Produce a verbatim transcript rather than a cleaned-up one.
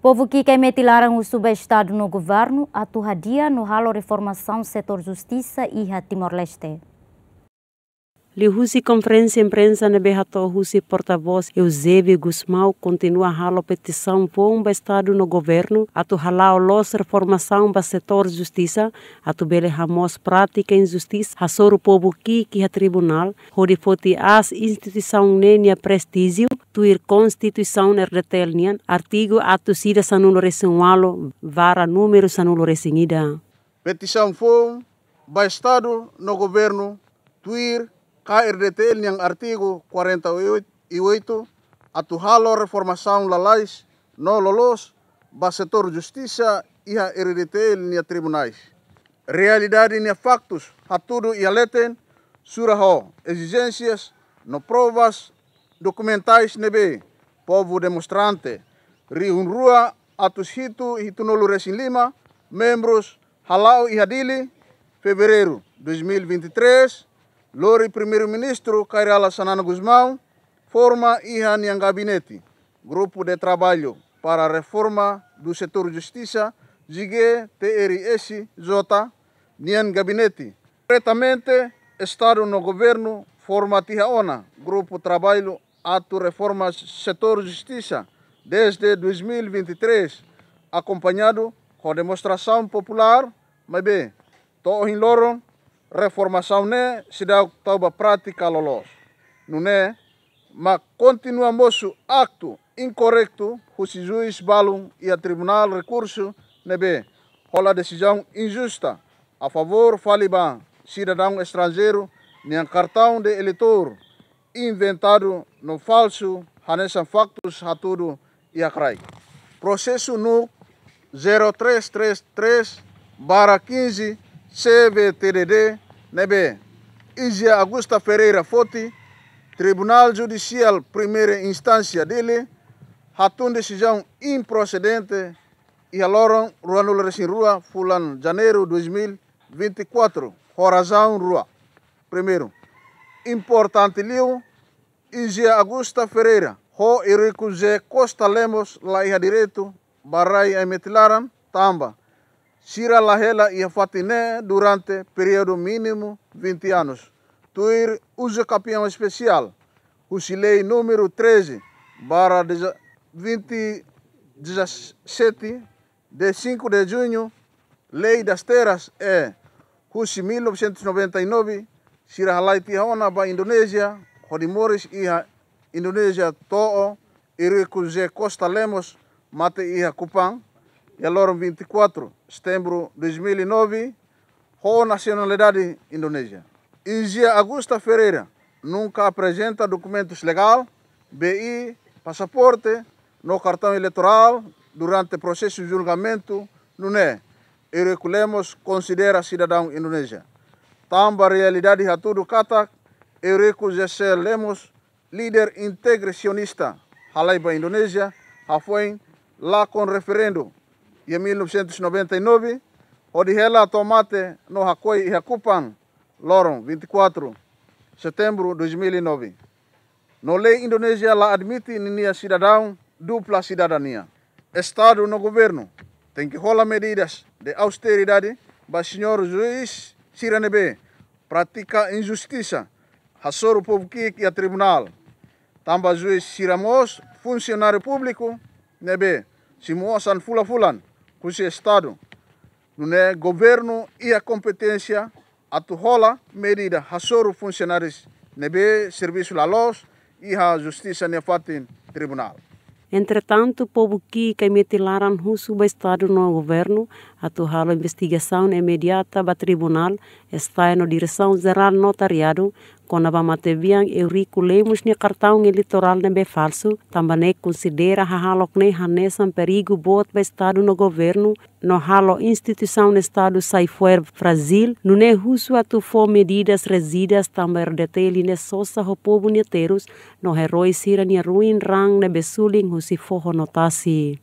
Povu ki'ik Aimeti Laran husu ba Estadu no Governu atu hadi'a no halo reformasaun setór justisa iha Timor-Leste. Liuhusi konferénsia imprensa ne'ebé hato'o husi portavós Eusébio Gusmão, kontinua halo petisaun foun ba Estadu no Governu atu hala'o loos reformasaun ba setór justisa, atu bele hamoos prátika injustisa hasoru povu ki'ik iha tribunál, hodi foti aas instituisaun ne'e nia prestíjiu, tuir Konstituisaun R D T L nian artigu atus ida sanulu-resin-ualu barra númeru sanulu-resin-ida. Petisaun foun ba Estadu no Governu, tuir K R D T L nian artigu quarenta e oito, atu halo reformasaun lalais no loloos ba setór justisa iha R D T L nia tribunais. Realidade nia faktus hatudu iha leten, sura ho ezijénsias no provas dokumentais ne'ebé povu demonstrante rihun rua atus hitu hitunulu-resin-lima membrus hala'o iha Dili, Fevereiru dois mil e vinte e três, lori Primeiru-Ministru Kay Rala Xanana Gusmão forma iha nian gabinete, Grupo de Trabalho para a Reforma do Setor Justiça, G T R S J, nian gabinete. Diretamente, Estadu no Governu forma tiha ona grupu traballu atu reforma setór justisa desde dois mil e vinte e três, akompañadu ho demonstrasaun populár, maibé to'o ohin loron reformasaun ne'e seidauk tau ba prátika loloos. Nune'e mak kontinua mosu aktu inkorretu husi juís balun iha Tribunál Rekursu ne'ebé hola desizaun injusta a favór fali ba sidadaun estranjeiru nian kartaun de eleitór inventadu no falsu, hanesan faktus hatudu iha kraik. Prosesu NUC zero três três três barra quinze C V T D D ne'ebé Izia Augusta Ferreira foti, Tribunál Judisiál Primeira Instánsia Dili hatun desizaun improsedente iha loron ruanulu-resin-rua fulan Janeiru dois mil e vinte e quatro, ho razaun rua. Primeiru, importante liu, Izia Augusta Ferreira ho Eurico José Costa Lemos la iha direitu ba rai Aimeti Laran tanba sira la hela iha fatin ne'e durante períodu mínimu vinte anos, tuir uso capião especial husi Lei número treze barra vinte dezassete, de cinco de junho, Lei das Terras, e husi mil novecentos e noventa e nove, sira halai tiha ona ba Indonézia, hodi moris iha Indonézia to'o Eurico José Costa Lemos mate iha Kupang, iha loron vinte e quatro Setembru dois mil e nove, ho nasionalidade Indonézia. Izia Augusta Ferreira nunka aprezenta dokumentus legál, B I, pasaporte no kartaun eleitorál durante prosesu julgamentu, nune'e Eurico Lemos konsidera sidadaun Indonézia. Tanba realidade hatudu katak Eurico José Lemos, líder integrasionista, halai ba Indonézia hafoin lakon referendu iha mil novecentos e noventa e nove, hodi hela to'o mate no hakoi iha Kupang, loron vinte e quatro Setembru dois mil e nove. No lei Indonézia la admite ninia sidadaun dupla sidadania. Estadu no governu tenke hola medidas de austeridade ba señór juís sira ne'ebé pratika injustisa, hasoru povu ki'ik iha tribunál. Tanba juís sira mós funsionáriu públiku ne'ebé simu osan fulan-fulan husi Estadu. Nune'e governu iha kompeténsia atu hola medida hasoru funsionáriu ne'ebé servisu la loos iha justisa nia fatin, tribunál. Entretantu, povu ki'ik Aimeti Laran husu ba Estadu no governu atu halo investigasaun imediata ba tribunál, STAE no Diresaun Jerál Notariadu, kona-ba matebian Eurico Lemos nia kartaun eleitorál ne'ebé falsu, tanba ne'e konsidera hahalok ne'e hanesan perigu boot ba Estadu no governu, no halo instituisaun Estadu sai fo'er frájil, nune'e husu atu fó medidas ríjidas tanba R D T L ne'e sosa ho povu nia terus, no herói sira-nia ruin raan ne'ebé sulin husi foho no tasi.